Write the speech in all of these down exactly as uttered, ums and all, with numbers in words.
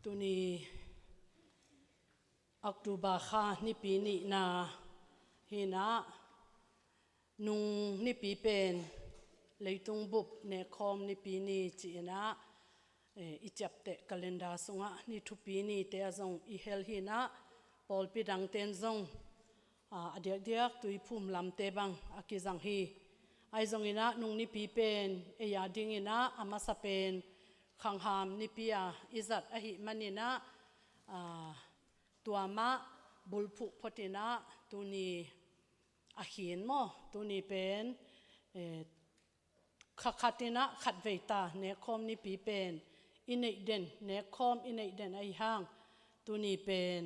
Tuni October kha nipi nihna hi-in ah, nung nipi pen leitung bup nekkhawm nipi ni ci-in ah, eh, i ciapteh calendar sungah ni thupi nite ah zong i hel hi-in ah, pawlpi dangte in zong a, a diakdiak Tuiphum lamte bang a kizang hi. Ahi zongin ah nung nipi pen ei a dingin ah a masa pen khangham nipi a i zat ahih manin ah, a, tua mah bulphuh phot in ah tuni a khin maw, tuni pen, eh, kha khat in ah khatvei ta nekkhawm nipi pen i neih den, nekkhawm i neih den ahi hang, tuni pen,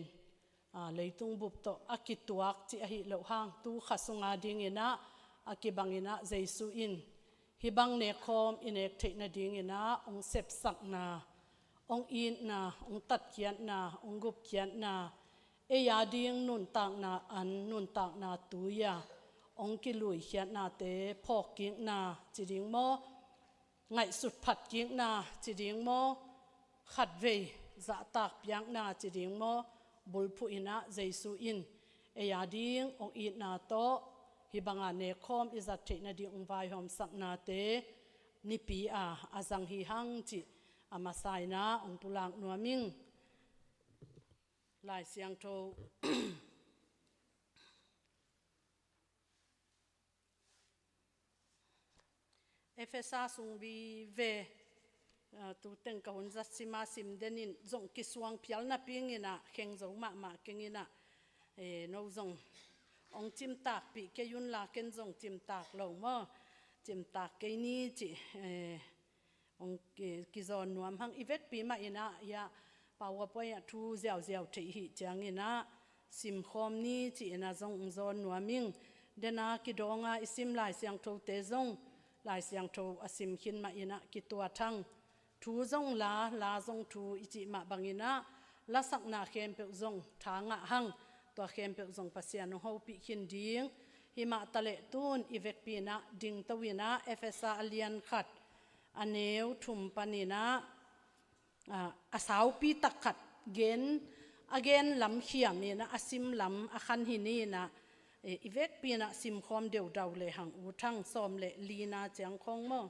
a, leitung bup tawh a kituak cih ahi loh hang, tu kha sung a dingin ah a kibangin ah Jesu in hih bang nekkhawm i nek theih nadingin ah hong sepsakna, hong itna, hong tatkhiatna, hong gupkhiatna, ei a ding nuntakna an, nuntakna tui a hong kiluikhiatnate phawkkikna ci ding maw, ngaihsut phatkikna ci ding maw, khatvei zahtak piakna ci ding maw, bulphuh in ah Jesu in ei a ding hong itna tawh hih bang a nekkhawm i zat theih nading hong vaihawmsaknate nipi a a zang hi hang cih a masa in ah hong pulak nuam ing. Lai Siangtho Efesa sung vive, a, tu teng ka hun zat sim a sim den in zong kisuang phial napi-in ah kheng zo mahmah keng in ah, eh, no zong hong cimtakpih kei un la, ken zong cimtak lo maw, cimtak kei ni cih, eh, hong ki, kizawn nuam hang. I vekpi mah in ah, hiah PowerPoint ah thu ziauziau theih hi ciangin ah simkhawm ni ci-in ah zong hong zawn nuam ing. Den a kidawng a i sim Lai Siangthote zong, Lai Siangtho a sim khin mah in ah kituat hang. Thu zong la, la zong thu i cih mah bangin ah lasakna khempeuh zong tha ngah hang. Tua khempeuh zong Pasian hong hopih khin ding. Himah taleh tun i vekpi in ah dingto in ah Efesa a lian khat, a neu thum panin ah, a, a saupi tak khat gen, a gen lam khiam in ah, a sim lam a khan hi ni in ah, eh, i vekpi in ah simkhawm deudau le hang, ut hang. Sawm le lina ciang khawng maw.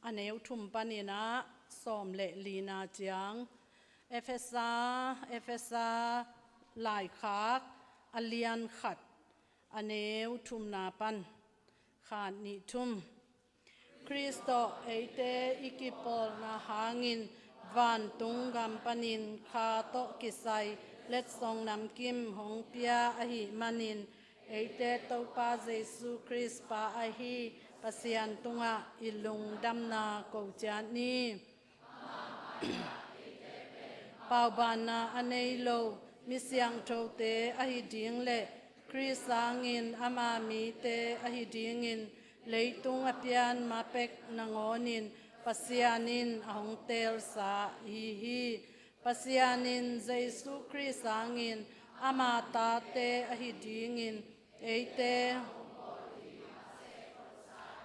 A neu thum panin ah sawm le lina ciang. Efesa, Efesa laikhak a lian khat, a neu thumna pan khat, nih, thum. Khrist tawh eite i kipawlna hangin vantung gam panin kha tawh kisai letsong namkim hong pia ahih manin, eite Topa Jesu Khrist pa ahi Pasian tungah i lungdamna ko ciat ni. Paubanna a nei lo mi siangthote ahi ding le Khrist sangin ama mite ahi dingin leitung a pian ma pek nangawnin Pasian in a hong teelsa ihi hi. Pasian in Jesu Khrist sangin ama tate ahi dingin eite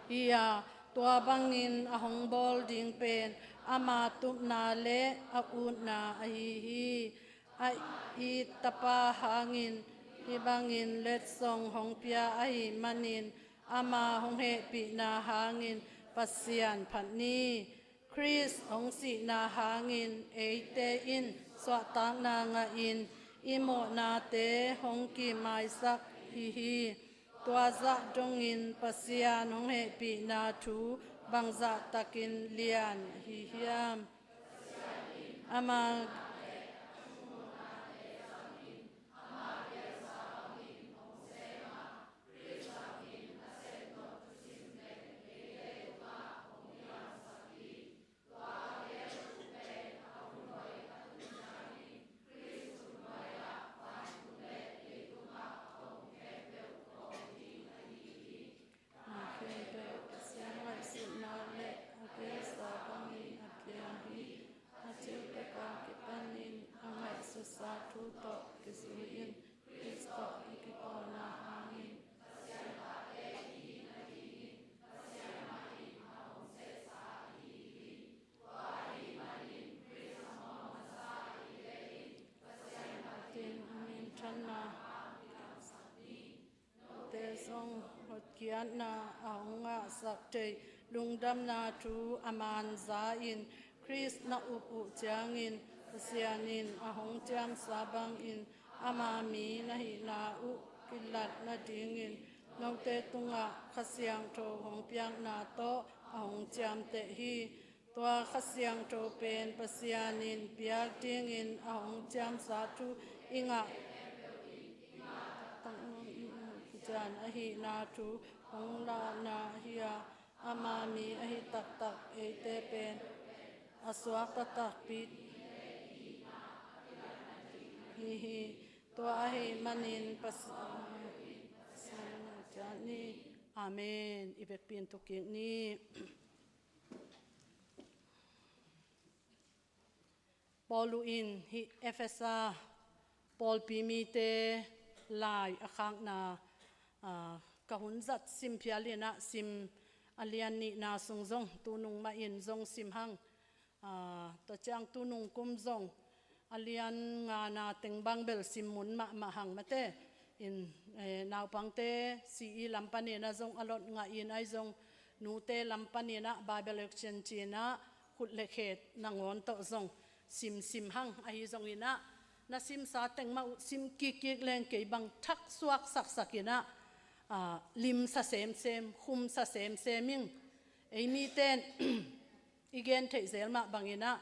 hi a, tua bangin a hong bawl ding pen ama tupna le a utna ahi hi. A it Tapa hangin hih bangin letsong hong pia ahih manin ama hong hehpihna hangin Pasian phat ni. Khrist hong sihna hangin eite in suahtakna ngahin i mawhnate hong kimaisak hi hi. Tua zah dongin Pasian hong hehpihna thu bangzah takin lian hi hiam. Ama a khempeuh Pasian ngaihsutna le a gelsa bangin a piang hi. A cil peka kipan Piatna a hong ngahsak thei lungdamna thu a man za-in Khrist na up uh ciangin Pasian in a hong ciamsa bangin ama mi na hihna uh kilat nadingin note tungah Kha Siangtho hong piakna tawh a hong ciamteh hi. Tua Kha Siangtho pen Pasian in piak dingin a hong ciamsa thu i ngah, cian ahihna thu hong lahna hi a, ama mi ahi taktak eite pen a suak taktakpi hi hi. Tua ahih manin Pasian cian ni. Amen. I vekpi in thukik ni. Paulu in hih Efesa pawlpi mite lai a khakna, aa, ka hun zat sim phial inah sim a lian nihna sung zong tunung mah in zong sim hang. Aa, tua ciang tunung kum zong a lian ngana teng bang bel sim mun mahmah hang mate. In, eh, naupangte C E lam paninah zong a lot ngah in ahi zong nute lam paninah Bible action cinah khut le khet nangawn tawh zong simsim hang ahi zonginah na simsa teng mah uh sim kikkik leng kei bang thak suak saksak inah, aa, limsa semsem, khumsa semsem ing. Ei miten i gen theih zel mah banginah,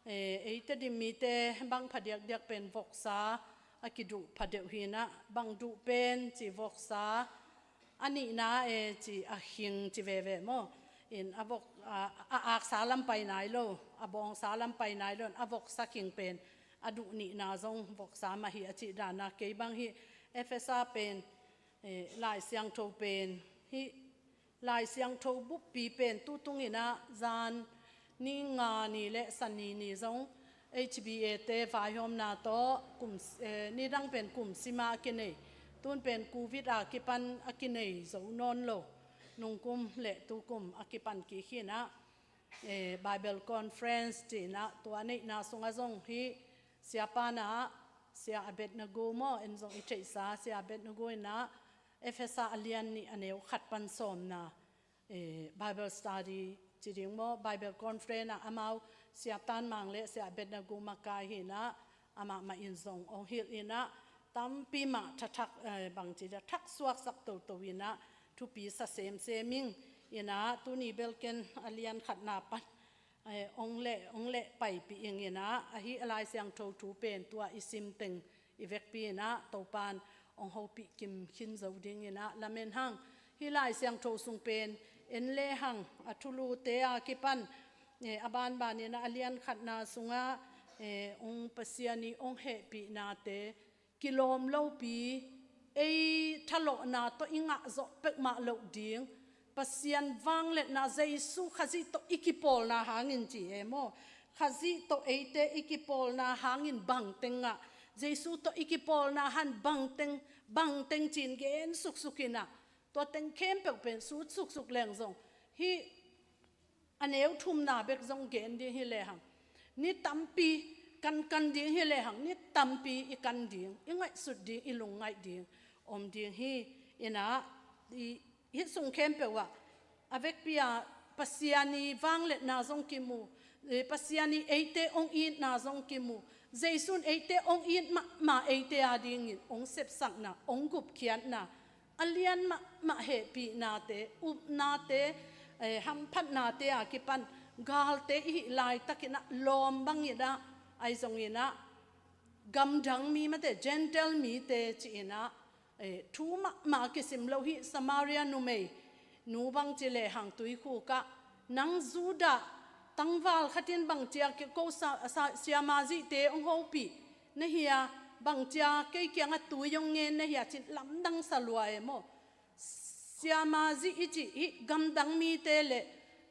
eh, ei Tedim mite bang phadiakdiak pen voksa a kiduh phadeuh hinah, bang duh pen ci voksa a nihna e ci a hing ci veve maw. In a vok, a, a aksa lam pai nai lo, a bawngsa lam pai nai lo, a voksa hing pen a duh nihna zong voksa mah hi a cih dana kei bang hi. Efesa pen, eh, Lai Siangtho pen hih Lai Siangtho buppi pen tutunginah zan ni nga ni le sani ni zong H B A te vaihawmna tawh kum, eh, nidang pen kum sima a kinei, tun pen covid a kipan a kinei zo nawn lo, nungkum le tukum a kipan kik hinah, eh, Bible Conference cinah tua neihna sungah zong hih siapa na Sia Abednego maw, en zong i theihsa Sia Abednego inah Efesa a lian nih a neu khat pan sawmna, eh, Bible study ci ding maw, Bible conference ah amau Sia Tan Mang le Sia Abednego makai hinah amah mah in zong ong hilh inah tampi mah thathak, eh, bangci dia thak suaksak toto inah thupi sa semsem ing. Inah tuni belken a lian khatna pan, eh, ong leh, ong leh paipih ing inah ahi a Lai Siangtho thu pen tua i sim teng i vekpi inah Topan ong hopih kim khin zo ding inah lamen hang. Hih Lai Siangtho sung pen en le hang a thulute a kipan, eh, a banban inah a lian khatna sungah, eh, ong Pasian i ong hehpihnate kilawm lopi, ei thalawhna tawh i ngah zawh peuhmah loh ding, Pasian vangliatna Jesu Khazih tawh i kipawlna hangin ci e maw. Khazih tawh eite i kipawlna hangin bangteng ngah, Jesu tawh i kipawlna hang bangteng, bangteng cin gen suksuk inah tua teng khempeuh pen sut suksuk leng zong hih a neu thumna bek zong gen ding hi lehang, ni tampi kankan ding hi lehang, ni tampi i kan ding, i ngaihsut ding, i lungngaih ding om ding hi. Inah i, hih sung khempeuh ah a vekpi ah Pasian i vangliatna zong kimu, eh, Pasian i eite ong itna zong kimu, Jesu'n eite ong it mahmah, eite a dingin ong sepsakna, ong gupkhiatna, a lian mahmah hehpihnate, upnate, eh, hamphatnate a kipan galte i hih laitakinah lawm banginah ahi zonginah gamdang mi mate, Gentile mite ci-inah, eh, thu mahmah kisim lo hih Samaria numei nu bangci lehang tuikhukah nang Judah tangval khatin bangcia ko sa, sa, siamazihte ong hopih na hia, bangcia kei kiangah tui ong ngen na hia cin lamdang sa lua e maw. Siamazih i cih hih gamdang mite le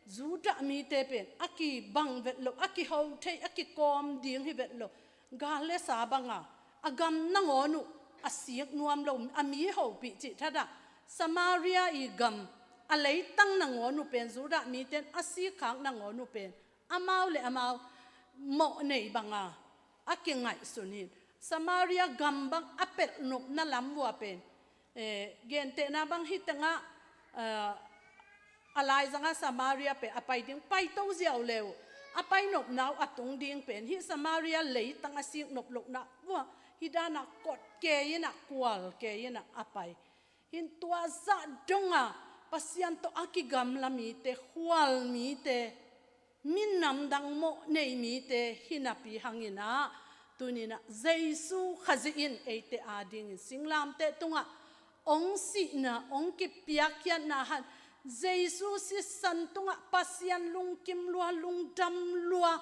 Judah mite pen a kibang vet lo, a kiho thei, a kikawm ding hi vet lo. Gal le sa banga a gam nangawn uh a sik nuam lo, a mi hopih cih thatah Samaria i gam a leitang nangawn uh pen, Judah mite in a sikkhak nangawn uh pen amau le amau mawh nei banga a kingaihsun hi. Samaria gam bang a pelhnopna lam vua pen, eh, gentehna bang hih tengah ah, a laizangah Samaria pen a pai ding, paito ziau le uh, a pai nopna uh a tung ding pen hih Samaria leitang a sik nop lohna uh ah, hih danah kot kei in ah, kual kei in ah a pai. Hih tua zah dongah Pasian tawh a kigamla mite, khual mite, minam dang mawh nei mite hi napi hangin ah, tuni-in ah Jesu Khazih in eite adingin singlamteh tungah hong sihna, hong kipiakkhiatna hang, Jesu sisan tungah Pasian lungkim lua, lungdam lua,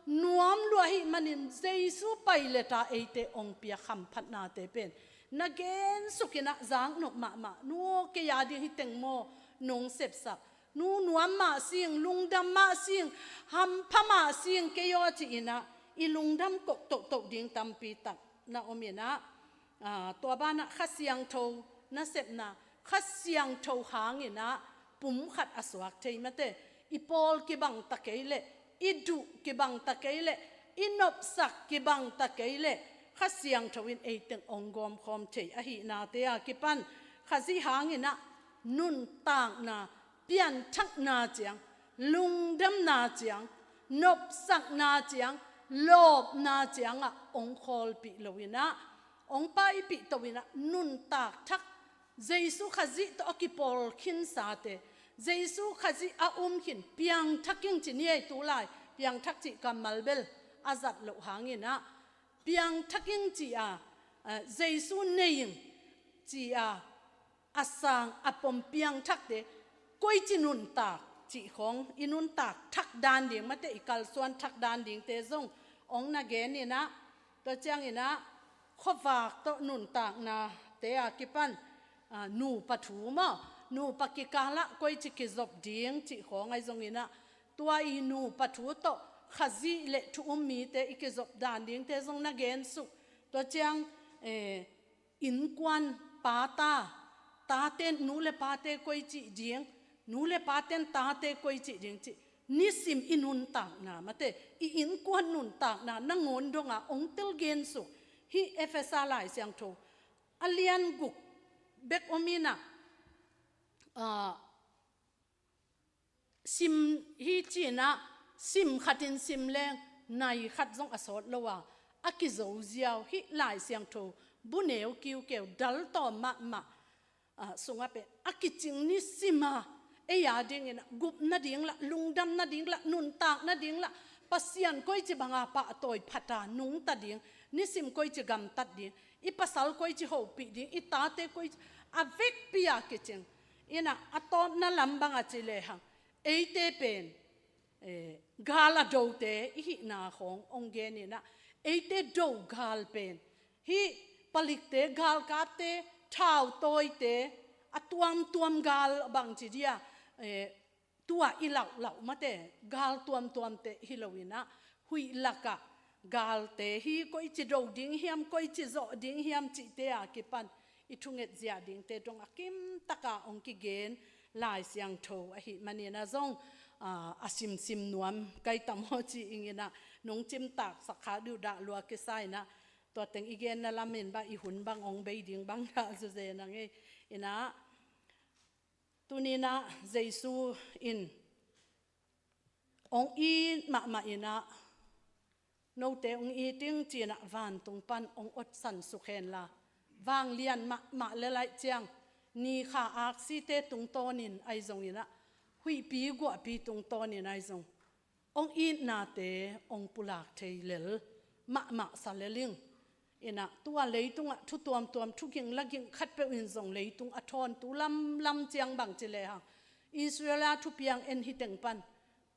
nuam lua ahih manin Jesu paileta eite hong piak hamphatnate pen na gensukin ah zaknop mahmah. Nu aw, kei ading hih teng maw nong sepsak? Nu nuam mah sing, lungdam mah sing, hampha mah sing kei aw, ci-in ah i lungdam kok tohtoh ding tampi tak na om in ah, ah, tua banah Kha Siangtho nasepna, Kha Siangtho hangin ah pum khat a suak thei mate. I pawl kibang ta kei leh, i duh kibang ta kei leh, i nopsak kibang ta kei leh, Kha Siangtho in eiteng hong gawmkhawm thei ahihnate a kipan, Khazih hangin ah nuntakna, pianthakna ciang, lungdamna ciang, nopsakna ciang, lawpna ciangah hong khawlpih lo-in ah, hong paipih to-in ah, nuntak thak, Jesu Khazih tawh a kipawl khinsate, Jesu Khazih a um khin, piangthak ing ci ni ei, tulai piangthak cih kammal bel a zat loh hangin ah, piangthak ing ci-a, ah, Jesu nei ing ci-a, a sang a pom piangthakte, koici nuntak cih khawng, i nuntak thak dan ding mate, i kalsuan thak dan dingte zong hong na gen in ah, tua ciangin ah khuavak tawh nuntaknate a kipan, ah, nupa thu maw, nupa kikalah koici kizop ding cih khawng ahi zongin ah, tua i nupa thu tawh Khazih le thu um mite i kizop dan dingte zong na gensuk. Tua ciang, eh, innkuan, pata, tate, nu le pate koici ding, nu le paten tate koici ding cih, nisim i nuntakna mate, i innkuan nuntakna nangawn dongah hong tel gensuk. Hih Efesa Lai Siangtho a lian guk bek om in ah, ah, sim hi ci-in ah, sim khatin sim leng, nai khat zong a sawt lo a, a kizo ziau. Hih Lai Siangtho bu neu kiukeu, dal tawm mahmah, ah, sungah pen a kicing nisim a, ei adingin ah gup nading lah, lungdam nading lah, nuntak nading lah, Pasian koici banga pahtawi phata nungta ding, nisim koici gamtat ding, i pasal koici hopih ding, i tate koici, a vekpi a kicing in ah, a tawpna lam bang a ci lehang, eite pen, eh, gal a dote i hihna khawng hong gen in ah, eite do gal pen hih palikte, galkapte, thautawite, a tuamtuam gal bang ci dia, eh, tua i lauhlauh mate, gal tuamtuamte hi lo-in ah, huih lakah galte hi, koici do ding hiam, koici zawh ding hiam cihte a kipan i thunget zia dingte dong a kimtaka hong kigen Lai Siangtho ahih manin ah zong, ah, a simsim nuam kai tam aw ci-in ah, nong cimtaksak kha duh dah lua kisa in ah, tua teng i genna lamin bang i hun bang hong bei ding bang dah zuzen a ngei in ah, tuni-in ah Jesu in hong it mahmah in ah, note hong it ing ci-in ah vantung pan hong otsan suk hen la, vanglian mahmah le laih ciang, ni kha aksite tungtawnin ahi zongin ah, huihpi guahpi tungtawnin ahi zong, hong itnate hong pulak thei lel mahmah sa lel ing. In ah tua leitungah thu tuamtuam, thu ging la ging khatpeuh in zong leitung a thawn tu lamlam ciang bang ci lehang, Israel a thupiang en hi teng pan,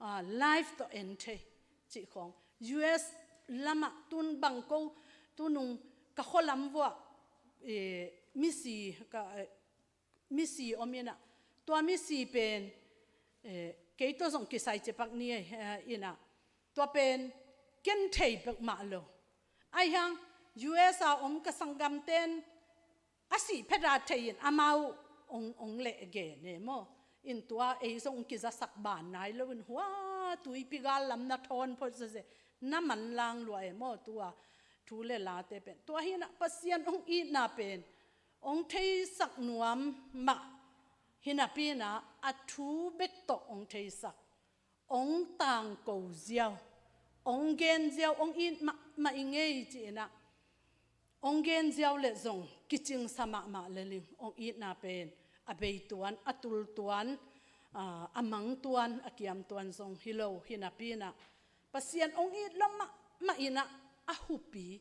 ah, live tawh en thei cih khawng. U S lamah tun bang ko, tunung ka khualam vuah, eh, misi, ka, eh, misi om in ah, tua misi pen, eh, kei tawh zong kisai cipak ni, eh, in ah, tua pen ken thei peuhmah lo. Ahi hang, U S a om ka sanggamten a sih phet a thei in amau hong, hong leh gen e maw. In tua ei zong kizasak ban nai lo in hua tuipi gal lam na thawn phot zeze, na manlang lua e maw tua thu le late pen. Tua hi in ah Pasian hong itna pen hong theisak nuam mah Hinapi inah a thu bek tawh hong theisak, hong tangko ziau, hong gen ziau, hong it mahmah i ngei ci inah hong gen ziau leh zong kicingsa mahmah lel ing. Hong itna pen a beituan, a tultuan, a, a mangtuan, a kiamtuan zong hi lo. Hinapi inah Pasian hong it lo mahmah inah a hupi,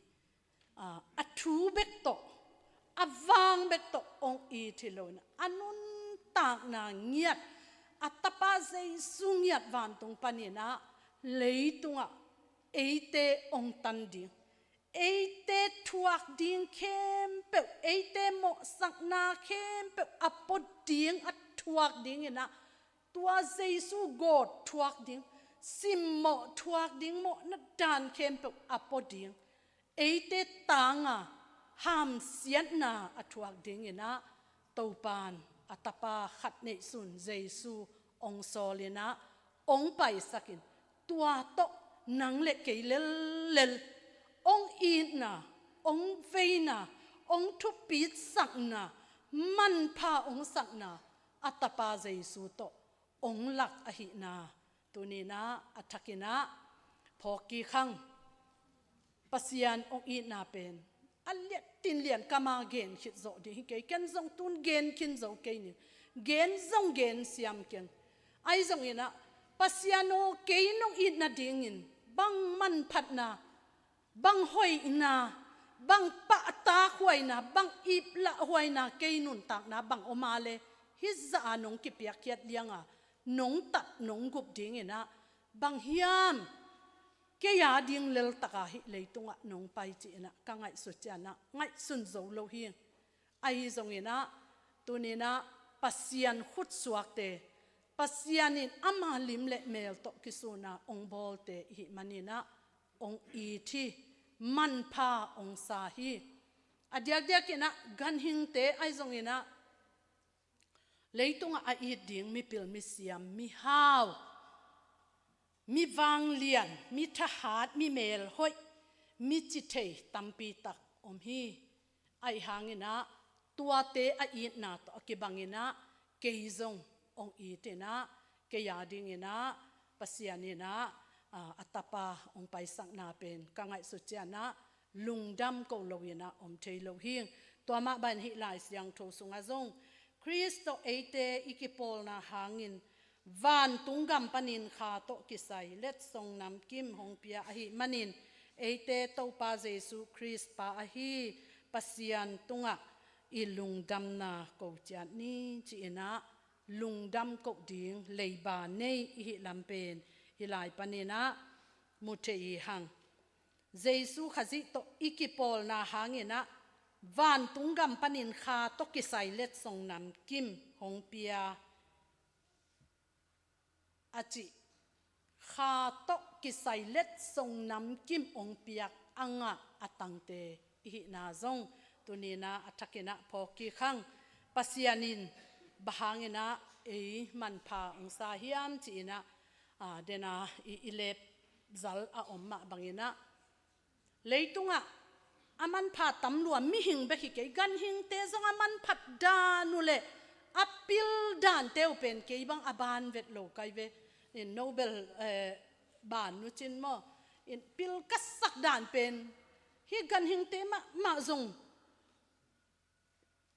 a, a thu bek tawh, a vang bek tawh hong it hi lo inah a nuntakna ngiat, a Tapa Jesu ngiat vantung paninah leitungah eite hong tan ding, eite thuak ding khempeuh, eite mawhsakna khempeuh a pua ding, a thuak ding inah tua Jesu gawt thuak ding, simmawh thuak ding, mawhna dan khempeuh a pua ding, eite tanga hamsiatna a thuak ding inah Topan a Tapa khat neihsun Jesu hong sawl inah hong paisak in, tua tawh nang le kei lellel hong itna, hong veina, hong thupitsakna, manpha hong sakna a Tapa Jesu tawh hong lak ahihna tuninah a thakinah phawk kik hang. Pasian hong itna pen a liatin lian kama gen khit zawh ding hi kei. Ken zong tun gen khin zo kei ning. Gen zong gen siam keng. Ahi zong inah Pasian aw, kei nong it nadingin bang manphatna, bang hoihna, bang pahtakhuaina, bang iplahhuaina, kei nuntakna bang om a le hih zah a nong kipiakkhiat lianga nong tat nong gup ding inah bang hiam, kei a ding leltaka hih leitungah nong pai ci inah ka ngaihsut cianah ngaihsun zo lo hi. Ahi zong inah tuninah Pasian khutsuakte, Pasian in ama lim le mel tawh kisuna hong bawlte i hih maninah hong it hi, manpha hong sa hi. A diakdiak inah ganhingte ahi zong inah leitungah a it ding mipil misiam, mihau, mi vanglian, mi thahat, mi melhoih, mi cithei tampi tak om hi. Ahi hanginah tuate a itna tawh a kibang inah kei zong hong it inah kei a ding inah Pasian inah, a, a Tapa hong paisakna pen ka ngaihsut cianah lungdam ko lo inah om thei lo hi. Tua mah bangin hih Lai Siangtho sungah zong Khrist tawh eite i kipawlna hangin vantung gam panin Kha tawh kisai letsong namkim hong pia ahih manin eite Topa Jesu Khrist pa ahi Pasian tungah i lungdamna ko ciat ni ci inah lungdam koh ding leiba nei i hih lam pen hih lai paninah mu thei i hang. Jesu Khazih tawh i kipawlna hanginah vantung gam panin Kha tawh kisai letsong namkim hong pia a cih. Kha tawh kisai letsong namkim hong piak a ngah a tangte i hihna zong tuninah a thakinah phawk kik hang. Pasian in bang hanginah ei manpha hong sa hiam ci inah, a, dena i, i lep zal a om mah banginah leitungah a manpha tam lua mihing bek hi kei, ganhingte zong a manphat dan uh le a pil dante uh pen kei bang a ban vet lo kai ve. In Nobel, eh, ban uh cin maw, in pil ka sak dan pen hih ganhingte mahmah zong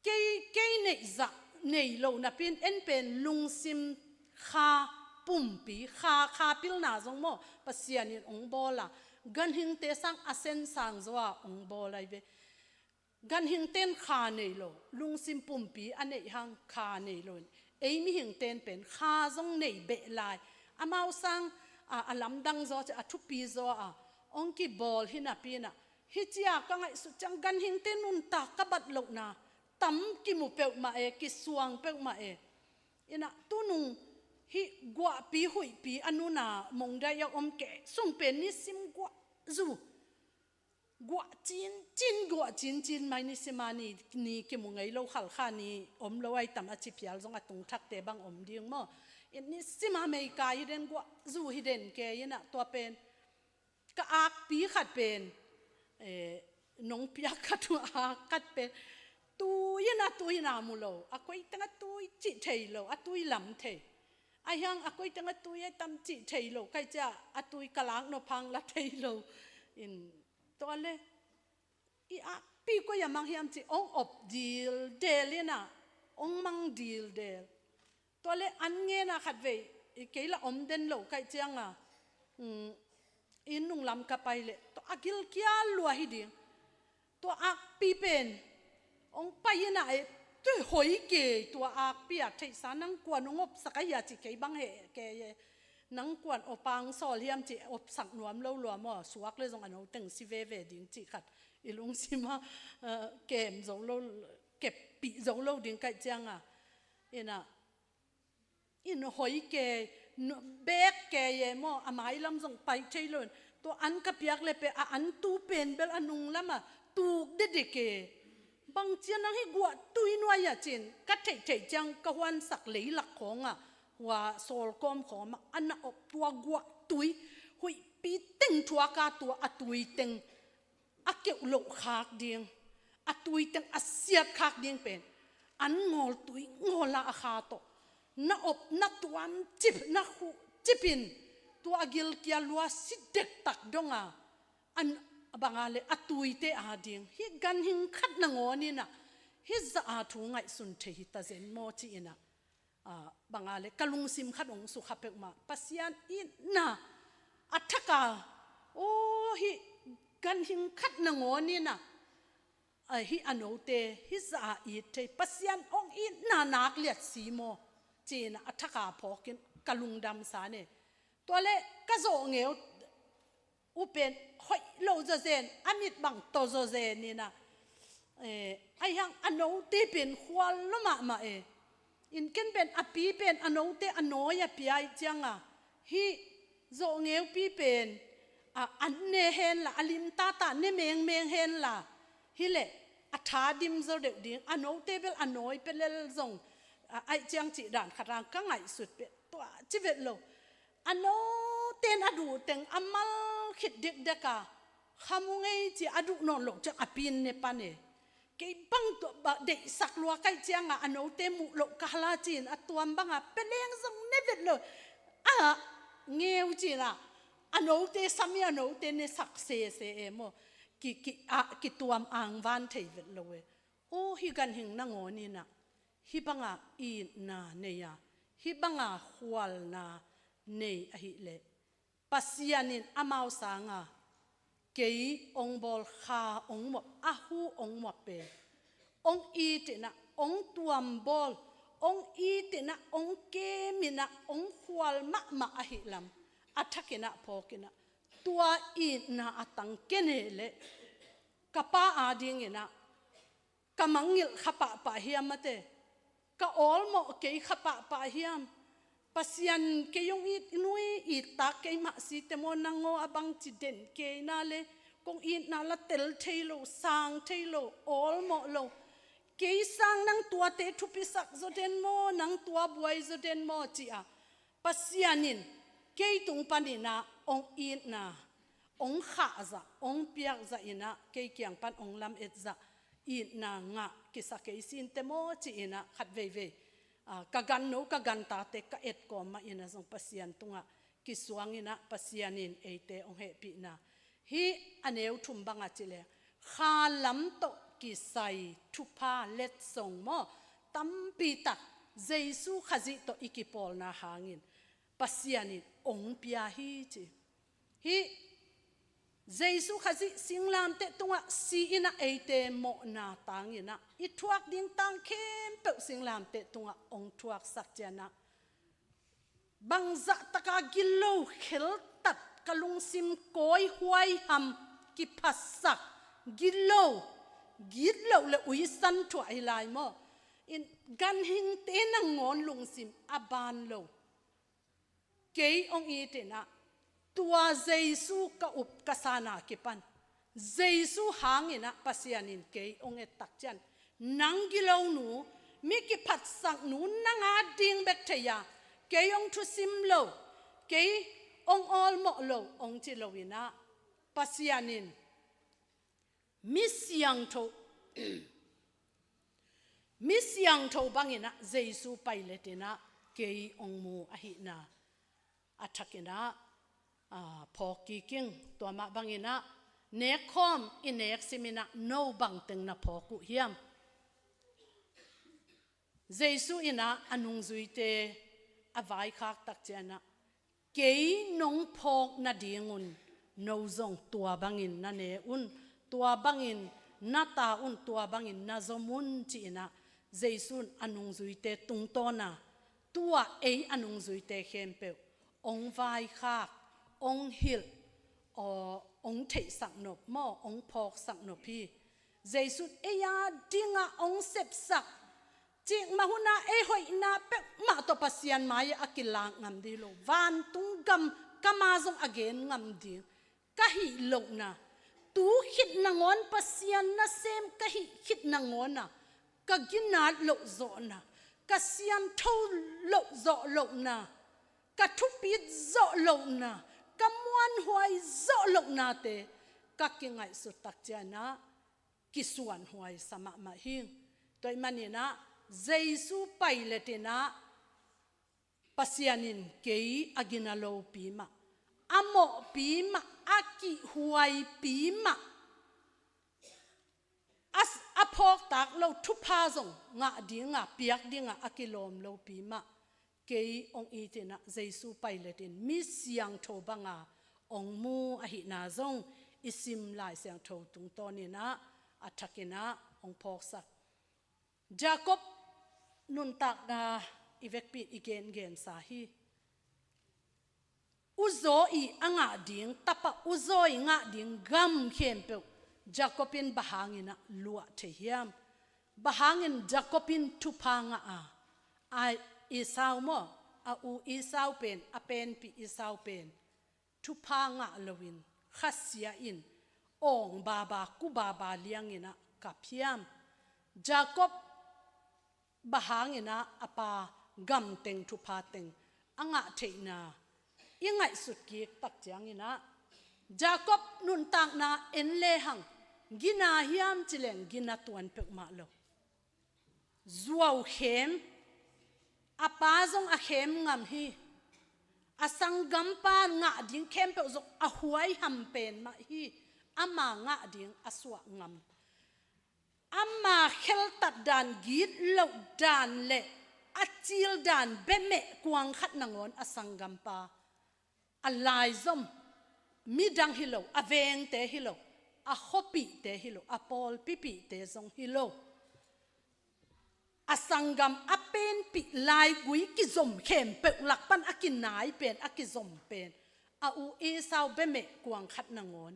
kei, kei neih zah nei lo napi-in en pen lungsim Kha pumpi, Kha, Kha pilna zong maw Pasian in hong bawl a, ganhingte sang a sen sang zaw a hong bawl ahi ve. Ganhingte in Kha nei lo, lungsim pumpi a neih hang Kha nei lo in ei mihingte in pen Kha zong nei beh lai. Amau sang a, a lamdang zaw ci a, a thupi zaw a hong kibawl hi napi-in ah, hih ci-a ka ngaihsut ciang ganhingte nuntak ka bat lohna tam kimu peuhmah e, kisuang peuhmah e. Inah tunung hih guahpi huihpi a nuna Mongdaih a om kei sung pen nisim guah zu, guah cincin, guah cincin mai, nisim a ni, ni kimu ngei lo, Khalkha ni om lo ai tam a ci phial zong a tung thakte bang om ding maw. In nisim a mei kai hi den, guah zu hi den kei inah tua pen ka akpi khat pen, eh, nong piak khat uh a ak khat pen Tui in a tui na mu lo, a koi teng a tui cih thei lo, a tui lam thei. A hiang a koi teng a tui a tam cih thei lo, kai cia a tui ka lak nop hang la thei lo. In tua le i akpi koi a mang hiam ci ong op dildel in a, ong mang dildel. Tua le an ngen a khat vei, i kei la om den lo kai ciang a, mm, inn nung lam ka pai le, tua a gilkial lua hi ding. Tua akpi pen ong pai in a e, tui hoi kei tua akpi a theihsa nang kuan ong opsak a hia ci kei bang he kei e. Nang kuan opang sawl hiam ci opsak nuam lo lua maw, suak le zong a no teng si veve ding ci khat i lungsim a, eh, kem zo lo, keppih zo lo ding kai ciang a. In a, in hoi kei, bek kei e maw, a mailam zong pai thei lo in. Tua an ka piak le pe a an tu pen bel a nung lam a tuk dedek e. Bang cia nang hi guah tui nuai a cin, ka theihtheih ciang ka huansak leilak khawng a, hua sawlkawm khawm a, a na op tua guah tui, huihpi teng thuak a tua a tui teng a keuh loh khak ding, a tui teng a siat khak ding pen an ngawl tui ngawl a a kha tawh na op na tuam cip na khuh cip in tua a gilkial lua si dektak dong a, an bang a le a tuite a ding hi ganhing khat nangawn in a, hi zah a thu ngaihsun thei hi ta zen maw ci in a, ah, bang a le ka lungsim khat ong sukha peuhmah. Pasian itna a thak a, aw, hi ganhing khat nangawn in a, ah, hi a note hi zah a it thei, Pasian ong itna nak liat si maw ci in a, a thak a phawk in ka lungdam sa ne. Tua le ka zawh ngeu u pen hoih lo zaw zen, a mit bang tawh zaw zen in a, eh, a hiang a note pen khual lo mahmah e. In ken pen a pi pen a note a nawi a pia i ciang a, hi zawh ngeupi pen, a, an ne hen la, a lim tata ne mengmeng hen la, hi le a tha dim zaw deuh ding, a note bel a nawi pelel zong, a, ai ciang cih dan khat ang ka ngaihsut peh tua ci vet lo. A noten a duh teng a mal khit dekdek a, kha mu ngei ci a duh nawn loh ciang a pi in ne pan e. Kei bang tua ba deihsak lua kai ciang a, a note muh loh ka hal a ci in a tuam bang a peleng zong ne vet lo. A ngeu ci in a, a note sam i a note ne sak sese e maw. Ki, ki, a, kituam angvan thei vet lo e. Aw, hi ganhing nangawn in a, hi bang a itna nei a, hi bang a khualna nei ahih leh, Pasian in amau sang a kei ong bawl kha ong muap, a hu ong muap e. Ong it in a, ong tuam bawl, ong it in a, ong kem in a, ong khual mahmah ahih lam a thak in a phawk in a, tua itna a tang ken e leh ka pa a ding in a, ka mangngilh kha pahpah hiam mate, ka awlmawh kei kha pahpah hiam? Pasian kei ong it nui, it tak kei mah si te maw, nang aw a bang ci den kei na le, kong itna la tel thei lo, sang thei lo, awlmawh lo. Kei sang nang tuate thupisak zaw den maw, nang tua buai zaw den maw ci a, Pasian in kei tung pan in a ong itna ong khah zah, ong piak zah in a, kei kiang pan ong lam et zah, itna ngah kisa kei sin te maw ci in a, khat veivei, ah, ka ganno, ka gantate ka et kawm mah in a zong Pasian tungah kisuang in a, Pasian in eite ong hehpihna. Hi a neu thum bang a ci le, kha lam tawh kisai thupha letsong maw, tampi tak Jesu Khazih tawh i kipawlna hangin Pasian in ong pia hi ci. Hi Jesu Khazih singlamteh tungah si in a, eite mawhna tang in a, i thuak ding tang khempeuh singlamteh tungah ong thuaksak ciang a, bangzah taka gilo kheltat, ka lungsim kawi huai ham, kiphasak, gilo, gitloh le uisan thuah hi lai maw? In ganhingte nangawn lungsim a ban lo. Kei ong it in a, tua Jesu ka up ka san a kipan, Jesu hang in a Pasian in kei ong et tak ciang, nang gilonu, mi kiphatsak nu nang a ding bek thei a, kei ong thusim lo, kei ong awlmawh lo ong ci lo in a, Pasian in mi siangtho Mi siangtho bangin ah Jesu pailet in ah kei hong mu ahihna a thakin ah, aa, phawk kik ing. Tua mah bangin ah nekkhawm i nek simin ah no bangteng na phawk uh hiam? Jesu in ah a nungzuite a vaikhak tak ciangin ah, kei nong phawk nadingun no zong tua bangin na ne un, tua bangin na ta un, tua bangin na zom un, ci-in ah Jesu in a nungzuite tungtawn a, tu-a ei a nungzuite khempeuh hong vaikhak, hong hilh, aw, hong theihsak nop maw, hong phawksak nop hi. Jesu in ei a dingah hong sepsak, cikmah hunah ei hoihna peuhmah tawh Pasian mai-ah a kilak ngam ding hi lo. Vantung gam kam-a zong a gen ngam ding ka hih lohna, tu khit nangawn Pasian nasem ka hih khit nangawn ah ka ginat loh zawhna, ka siangtho loh zawh lohna, ka thupit zawh lohna, ka muanhuai zawh lohnate ka kingaihsut tak ciangin ah kisuanhuai sa mahmah hi. Tua ahih manin ah Jesu pailet in ah Pasian in kei a gina lopi mah, a mawhpi mah, a kihhuaipi mah, a s-, a phawktak lo thupha zong ngah dinga, piak dinga a kilawm lopi mah kei hong it in ah Jesu pailet in mi siangtho banga hong mu ahihna zong i sim Lai Siangtho tungtawn in ah a thakin ah hong phawksak. Jacob nuntakna i vekpi in i gengensa hi. Uzaw i a ngah ding, tapa uzaw i ngah ding gam khempeuh Jacob in bang hangin ah luah thei hiam? Bang hangin Jacob in thupha ngah a, a Esau maw, a u Esau pen, a penpih Esau pen thupha ngah loin, khasia in, awng baba, ku baba liangin ah kap hiam? Jacob bang hangin ah a pa gam teng, thupha teng a ngah theihna i ngaihsut kik tak ciangin ah, Jacob nuntakna en lehang, gina hiam ci leng gina tuan peuhmah lo. Zuaukhem, a pa zong a khem ngam hi. A sanggampa ngah ding khempeuh zong a huaiham pen mah hi. Ama ngah ding a suah ngam, ama kheltat dan, gitloh dan le a cil dan bemeh kuang khat nangawn a sanggampa, a laizom, midang hi lo, a vengte hi lo, a khuapihte hi lo, a pawlpipihte zong hi lo, a sanggam a penpih laigui kizom khempeuh lak pan a kinai pen, a kizom pen, a u Esau bemeh kuang khat nangawn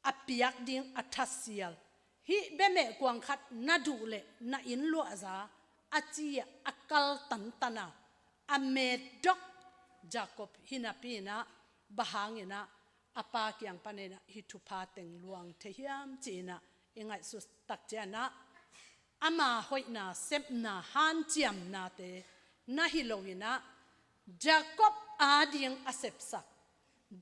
a piak ding a thasial. Hih bemeh kuang khat na duh leh na inn luahza a ci-ah a kal tantan a, a metdok Jacob hi napi in ah, bang hangin ah a pa kiang panin ah hih thupha teng luang thei hiam ci-in ah i ngaihsut tak ciangin ah, ama hoihna, sepna, hanciamnate na hi loin ah, Jacob ading a sepsak,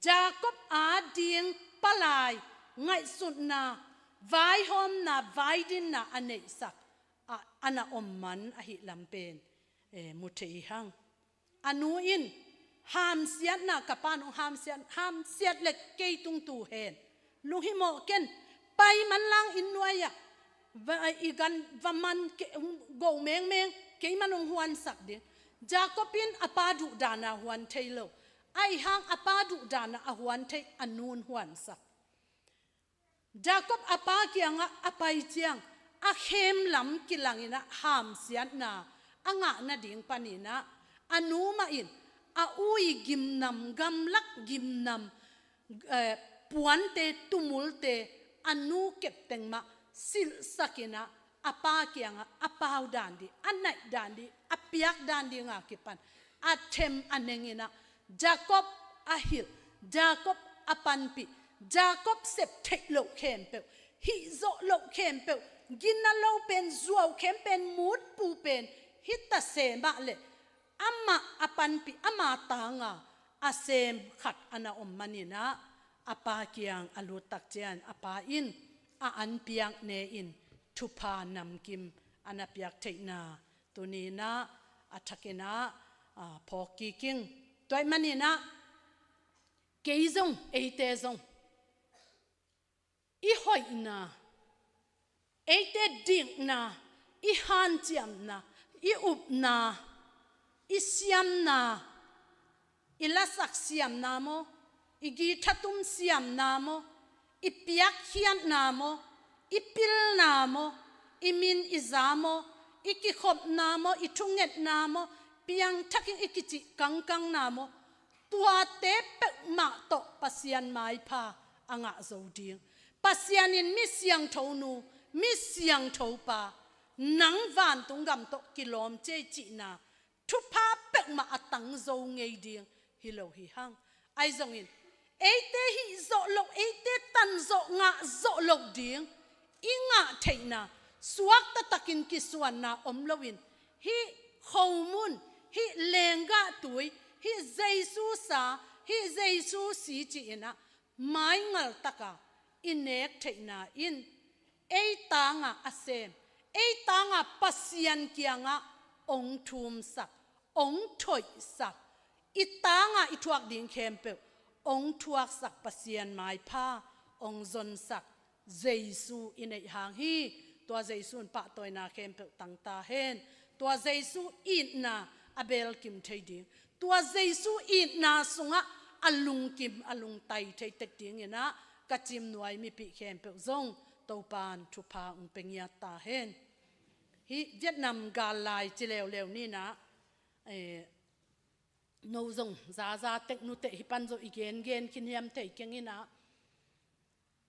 Jacob ading palai, ngaihsutna, vaihawmna, vaidinna a neihsak a, a na om man ahih lam pen, eh, mu thei hi hang. A nu in hamsiatna, ka pa'n hong hamsiat, hamsiat le kei tung tu hen, lunghimawh ken, pai manlang inn nuai-ah, va, i gan va man ke, go mengmeng, keiman hong huansak ding. Jacob in a pa duhdan a huan thei lo, ahih hang a pa duhdan a huan thei a nu'n huansak. Jacob a pa kiangah a pai ciang, a khem lam kilangin ah hamsiatna a ngah nading panin ah, a nu mah in a u i gimnam, gamlak gimnam, eh, puante, tumulte, a nu kep teng mah silhsakin ah, a pa kiangah a pau dan ding, a naih dan ding, a piak dan dinga kipan a them a nengin ah, Jacob a hilh, Jacob a panpih, Jacob sep theih loh khempeuh, hih zawh loh khempeuh, gina lo pen, zuaukhem pen, mutpu pen hi ta se mah leh, amah a panpih, ama tanga a sem khat a na om manin ah, a pa kiang a lut tak ciang, a pa in a an piak ne-in thupha namkim a na piak theihna tuni-in ah a thakin ah, a, phawk kik ing. Tua ahih manin ah kei zong, eite zong, i hoihna, eite dikna, i hanciamna, i upna, i siamna, i lasak siamna maw, i guitar tum siamna maw, i piakkhiatna maw, i pilna maw, i min i za maw, i kikhopna maw, i thungetna maw, piangthak ing i kicih kangkangna maw, tuate peuhmah tawh Pasian maipha a ngah zo ding. Pasian in mi siangtho nu, mi siangtho pa, nang vantung gam tawh kilawm ciai cihna thupha peuhmah a tang zo ngei ding hi lo hi hang. Ahi zongin eite hih zawh loh, eite tan zawh, ngah zawh loh ding i ngah theihna, suak taktakin kisuanna om loin, hih khomun, hih lenggah tui, hih Jesu sa, hih Jesu si ci-in ah maingal taka i nek theihna in ei tanga a sem, ei tanga Pasian kiangah ong thumsak, ong thoihsak, i tanga i thuak ding khempeuh ong thuaksak Pasian maipha ong zonsak Jesu i neih hang hi. Tua Jesu in pahtawina khempeuh tang ta hen. Tua Jesu itna a belkim thei ding, tua Jesu itna sungah a lungkim, a lungtai thei tek dingin ah ka cimnuai mipih khempeuh zong Topa'n thupha ong pe ngiat ta hen. Hih Vietnam gal lai ci leuleu ni-in ah, eh, no zong zaza tek nuteh hih pan zong i gengen khin hiam thei keng in ah,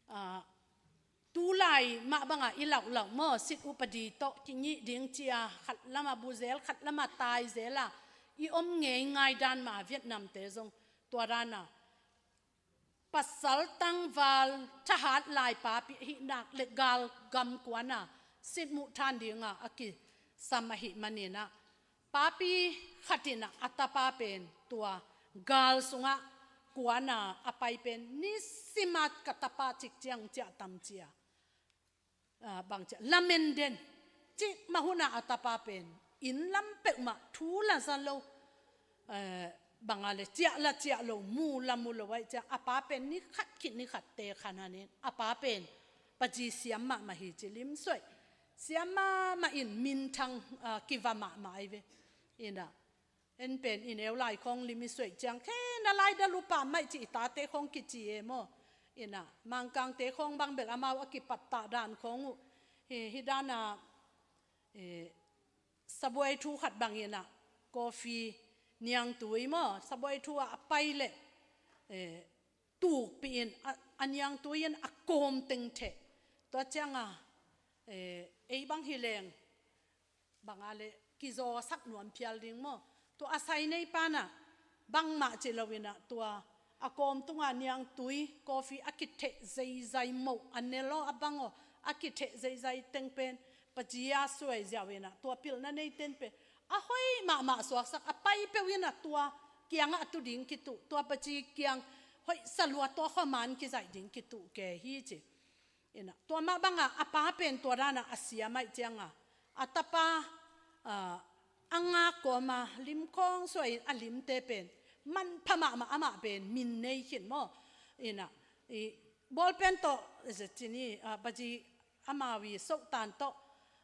ah, tu lai mah bangah i lauhlauh maw, sit upadi tawh kingih ding ci-a khat lamah bu zel, khat lamah tai zel a i om ngei ngaidan mah Vietnamte zong tua dan a pasal tangval thahat laipapi ahih nak leh gal gam kuan a sit muh than dinga a kisam ahih manin ah, papi khat in ah a tapa pen tua gal sungah kuan a a pai pen, nisimat ka tapa cik ciang ciah tam ci-a, ah, bang ci-a lamen den, cik mah hun ah a tapa pen inn lam peuhmah thu la za lo, eh, bang a leh ciah la ciah lo, mu la mu lo ahih ciang a pa pen ni khat khit ni khat teek hanhan in, a pa pen paci siam mahmah hi ci, limsuaih siam mahmah in, minthang, ah, kiva mahmah ahi ve. In ah, en pen i neu lai khawng lim i suaih ciang khe na lai da lupa maih ci i tate khawng kici e maw. In ah, Mangkangte khawng bang bel amau a kipattah dan khawng uh hi, hih dan a, eh, sabuai thu khat bangin ah, coffee niangtui maw, sabuai thu ah a pai leh, eh, tukpih in a, a niangtui in a kawm teng theh. Tua ciang a, eh, ei bang hi leng bang a leh kizawsak nuam phial ding maw. Tua a sai nei pan ah bangmah ci loin ah, tua a kawm tunga niangtui, coffee a kitheh zeizai, moh a nel aw a bang aw, a kitheh zeizai teng pen paci a suai ziau in ah, tua pilna neiten pen a hoih mahmah suaksak, a pai peuh in ah tua kiangah a tu ding kituh, tua paci kiang hoih sa lua, tua khua man kizaih ding kituh ke hi ci. In ah, tua mah bangah a pa pen tua dan a a siam ahih ciang a, a tapa, ah, a ngak kawm a lim khawng suai in a limte pen manpha mahmah, amah pen min nei khin maw. In ah, i bawlpen tawh, eh, ci ni, ah, paci amau i sohtan tawh,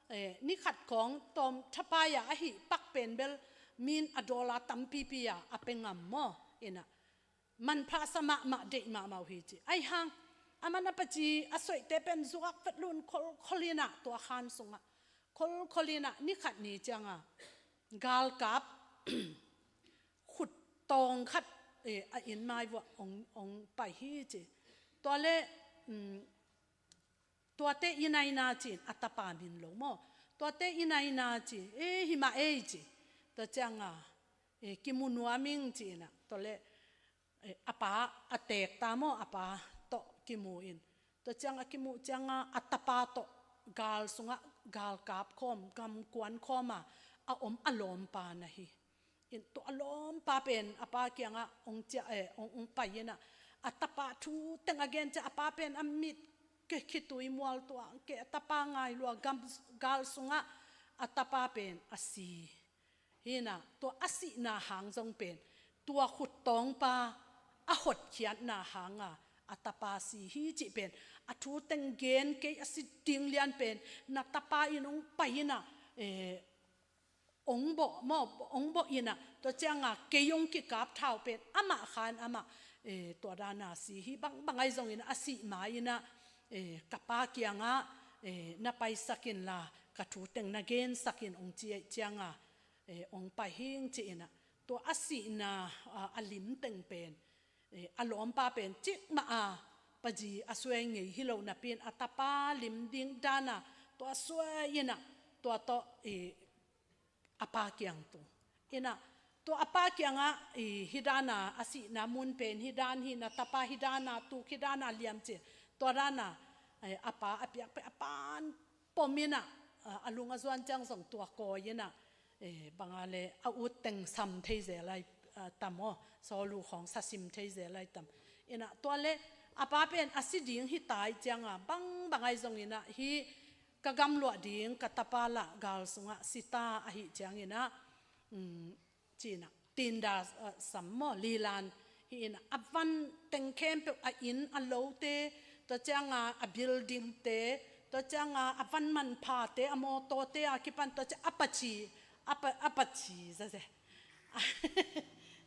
eh, ni khat khawng tawm thapai a a hih pak pen bel min a dollar tampipi a a pe ngam maw. In ah, manpha sa mahmah, deih mahmah uh hi ci. Ahi hang aman a paci a soihte pen zuak vet lun kholkhol in ah, tua khan sungah kholkhol in ah, ni khat ni ciang a galkap khut tawng khat, eh, a inn mai vuah ong, ong pai hi ci. Tua leh, um, tuate i naina ci-in, a tapa min lo maw. Tuate i naina ci, eh, hi mah ei ci. Tua ciang a, eh, kimu nuam ing ci-in ah, tua leh, eh, a pa a teek ta maw, a pa tawh kimu in. Tua ciang a kimuh ciang a, a tapa tawh gal sungah galkap khawm, gamkuan khawm a a om a lawmpa na hi. In tua a lawmpa pen a pa kiangah ong ciah, eh, ong, ong pai in ah, a tapa thu teng a gen ciang a pa pen a mit ke khitui mual tuang ke, a tapa ngai lua, gam, gal sungah a tapa pen a si hi in ah, tua a sihna hang zong pen tua khuttawngpa a hotkhiatna hanga a tapa si hi cih pen a thu teng gen kei a si ding lian pen na tapa in hong pai in ah, eh, hong bawh maw, hong bawh in ah, tua cianga kei hong kikap thau pen amah khan amah, eh, tua dana si hi. Bangbang ahi zongin a sih ma in ah, eh, ka pa kiangah, eh, na paisak inla ka thu teng na gensak in hong ci ahih cianga, eh, hong pai hing ci in ah, tua a sihna, ah, a lim teng pen, eh, a lawmpa pen cikmah a pazi a suai ngei hi lo napi in a tapa lim ding dana tua suai in ah, tua tawh, eh, a pa kiang tung in ah, tua a pa kiangah, eh, hih dana a sihna mun pen hih dan hi, na tapa hih dana tuk, hih dana liam ci, tua dana, eh, a pa a piak pen a pan pom in ah, ah, a lung a zuan ciang zong tua kawi in ah, eh, banga le a ut teng sam thei zel lai, ah, tam aw, sawlu khawng sa sim thei zel lai tam. In ah tua le a pa pen a si ding hi ta ahih cianga bangbang ahi zongin ah hih ka gamluah ding ka tapa lah gal sungah si ta ahih ciangin ah, um, ci in ah tinda, ah, sam maw, lilan hi in ah, a van teng khempeuh, a inn a lote, tua cianga a buildingte, tua cianga a van manphate, a mawtawte a kipan, tua ciang a paci, a pa, a paci zaze.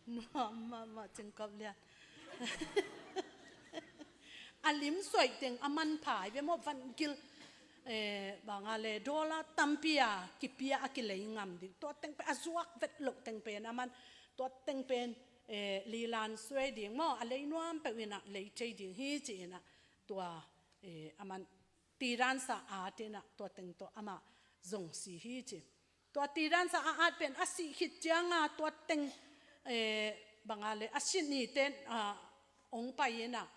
Nuam mahmah cingkop lian. A lim suai teng a manpha hi ve maw, van gil, eh, banga le dollar tampi a kipia a kilei ngam ding. Tua teng pen a zuak vet loh teng pen a man, tua teng pen, eh, lilan suai ding maw, a lei nuam peuh in ah lei thei ding hi ci in ah, tua, eh, a man tidansa at in ah tua teng tawh amah zong si hi ci. Tua tidansa a at pen a sih khit cianga tua teng, eh, banga le a si ni ten, ah, hong pai in ah,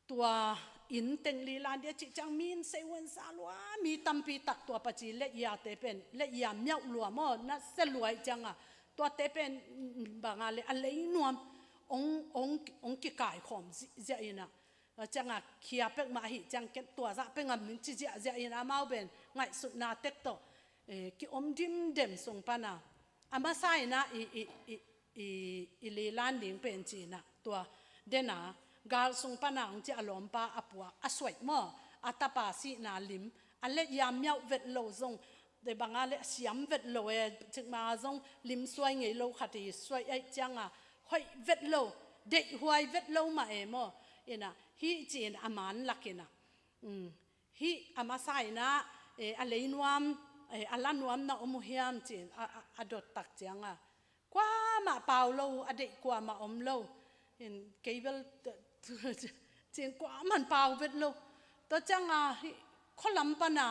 tua inn teng lilan dia cih ciang mi in sei uan sa lua, mi tampi tak tua paci le iate pen, le ia miauh lua maw, na se lua ahih cianga tuate pen, mm, banga le a lei nuam hong, hong, hong kikaikhawm zihziah in ah, a cianga khia pek mah ahih ciang ken tua zah pek ngam ning ci ziahziah in amau pen ngaihsutna tek tawh, eh, kiom dimdem sung pana a masa in ah i, i, i, i, i lilan ding pen ci in ah tua dena gal sung pana hong ci a lawmpa a puak a suaih maw, a tapa sihna lim a le ia miauh vet lo zong, te banga le siam vet lo e, cikmah zong lim suai ngei lo khat hi, suai ahih cianga hoih vet lo, deihhuai vet lo mah e maw. In ah hih ci in a man lak in ah, um, hih a masa in ah, eh, a lei nuam, eh, a la nuam na om uh hiam ci in a, a, a dot tak cianga kuamah pau lo, a deih kuamah om lo. In kei bel, ci in kuamah in pau vet lo. Tua cianga hih khua lam pana,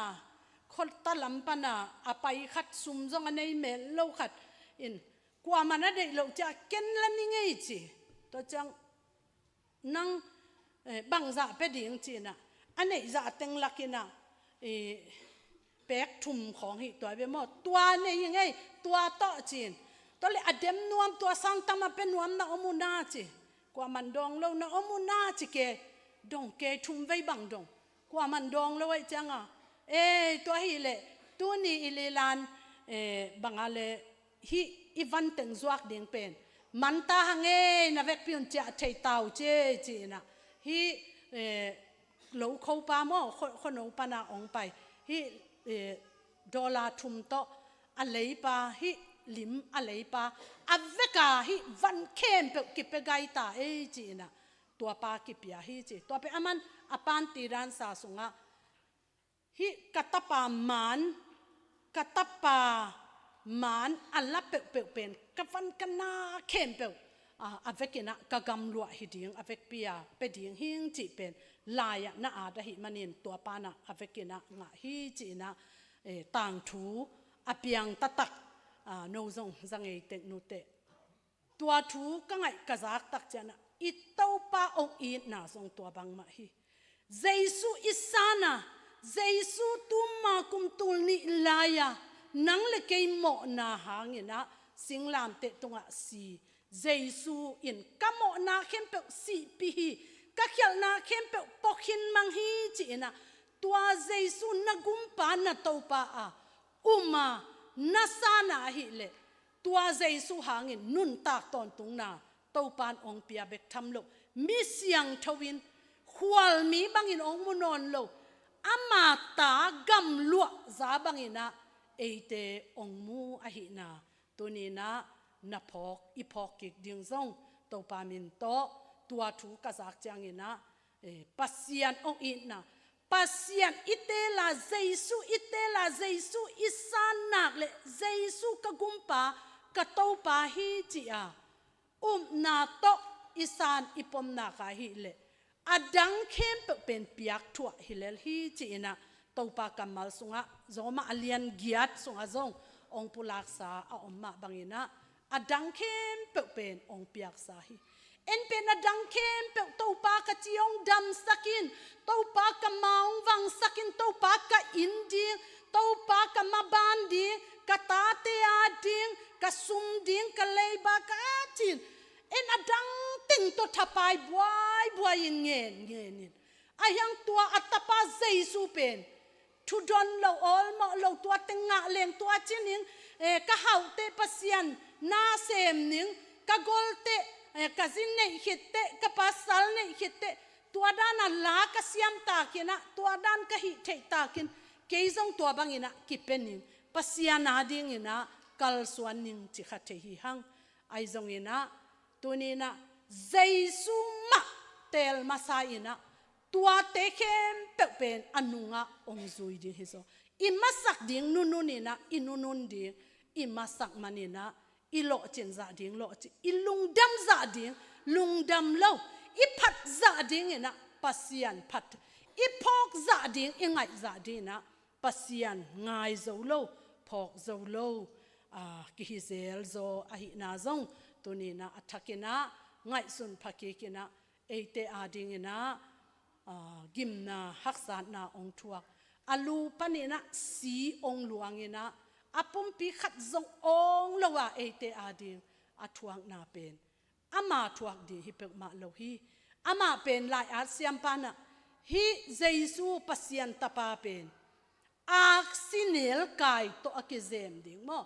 khuata lam pana a pai khat, sum zong a nei mel lo khat in kuamah in a deih loh ciah ken la ni ngei ci. Tua ciang nang, eh, bangzah pia ding ci in ah, a neih zah teng lak in ah, eh, pek thum khawng hi tua ve maw, tua nei hi ngei, tua tawh ci in. Tua le a dem nuam, tua sang tam a pia nuam na om uh na ci. Kuamah in dawng lo na om uh na ci ke, dong ke, thum vei bang dong. Kuamah in dawng lo ahih cianga, eh, tua hi leh tuni i lilan, eh, banga le hih i van teng zuak ding pen man ta hang e, na vekpi un ciah thei ta uh ci e ci in ah, hih, eh, lo khopa maw, khua, khuano pana hong pai, hih, eh, dollar thum tawh a leipa, hih lim a leipa a veka hih van khempeuh kipia gai ta e ci in ah, tua pa kipia hi ci. Tua pen a man a pan tidansa sungah hih ka tapa man, ka tapa man a la peuhpeuh pen ka van ka na khempeuh, a, a vek in ah ka gamluah hi ding, a vekpi a pia ding hing cih pen lai-ah na at ahih manin tua pan ah a vek in ah ngah hi ci in ah, eh, tangthu a piang taktak, ah, no zong za ngei teh, nu teh. Tua thu ka ngaih ka zak tak ciangin ah i Topa hong itna zong tua bangmah hi. Jesu i san a, Jesu tuma kum tul nih lai-a nang le kei mawhna hangin ah singlamteh tungah si. Jesu in ka mawhna khempeuh sihpih hi, ka khialhna khempeuh pua khin mang hi ci-in ah, tua Jesu na gumpa na Topa a um a, na san a ahih leh, tua Jesu hangin nuntak tawntungna Topa'n hong pia bek tham lo, mi siangtho in khualmi bangin hong mu nawn lo, ama ta gamluahza bangin ah eite hong mu ahihna tuni-in ah na phawk, i phawk kik ding zong Topa min tawh tua thu ka zak ciangin ah, eh, Pasian hong itna, Pasian i teel a, Jesu i teel a, Jesu i san nak leh Jesu ka gumpa, ka Topa hi ci-a upna tawh i san i pom nak ahih leh, a dang khempeuh pen piak thuah hi lel hi ci-in ah Topa kammal sungah, Roma a lian giat sungah zong hong pulaksa a om mah bangin ah, a dang khempeuh pen hong piaksa hi. En pen a dang khempeuh Topa ka ci hong damsak in, Topa ka ma hong vangsak in, Topa ka inn ding, Topa ka maban ding, ka tate a ding, ka sum ding, ka leiba ka cin. En a dang teng tawh thapai buaibuai in ngen ngen in. Ahi hang tua a tapa Jesu pen thudon lo, awlmawh lo, tua teng ngah leng tua ci ning, eh, ka hauh teh Pasian na sem ning, ka gol teh, eh, ka zi neih khit teh, ka pasal neih khit teh, tua dan a la ka siam takin ah, tua dan ka hih theih takin, kei zong tua bangin ah kipia ning, Pasian a dingin ah kalsuan ning ci kha thei hi hang. Ahi zongin ah, tuni-in ah Jesu mah teel masa in ah, tuate khempeuh pen a nungah hong zui ding hi zaw. I masak ding nunun in ah, i nunun ding, i masak man in ah, i lawhcin zah ding lawhcin, i lungdam zah ding lungdam lo, i phat zah dingin ah Pasian phat, i phawk zah ding, i ngaih zah dingin ah Pasian ngai zo lo, phawk zo lo, a, kihi zel zaw ahihna zong tuni-in ah a thakin ah ngaihsun pha kik in ah, eite a dingin ah, a, gimna haksatna hong thuak, a lu panin ah si hong luangin ah, a pumpi khat zong awng lo a eite a ding a thuakna pen ama thuak ding hi peuhmah lo hi. Amah pen lai-at siampa in ah, hih Jesu Pasian tapa pen aksi nelkai tawh a kizem ding maw?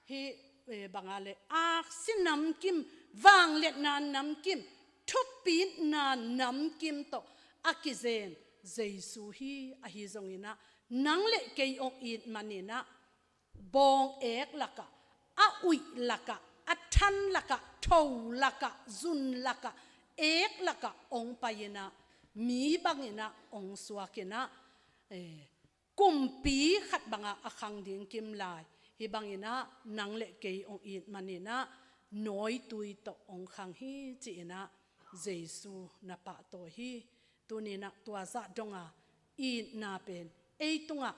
Hih, eh, bang a leh aksi namkim, vangliatna namkim, thupitna namkim tawh a kizem Jesu hi. Ahi zongin ah, nang le kei hong it manin ah, bawng ek lakah, a uih lakah, a than lakah, tho lakah, zun lakah, ek lakah hong pai in ah, mi bangin ah hong suak in ah, eh, kumpi khat bangah a khang ding kim lai. Hih bangin ah nang le kei hong it manin ah, nawitui tawh hong khang hi ci-in ah Jesu na pahtawi hi. Tuni-in ah tua zah dong a itna pen ei tungah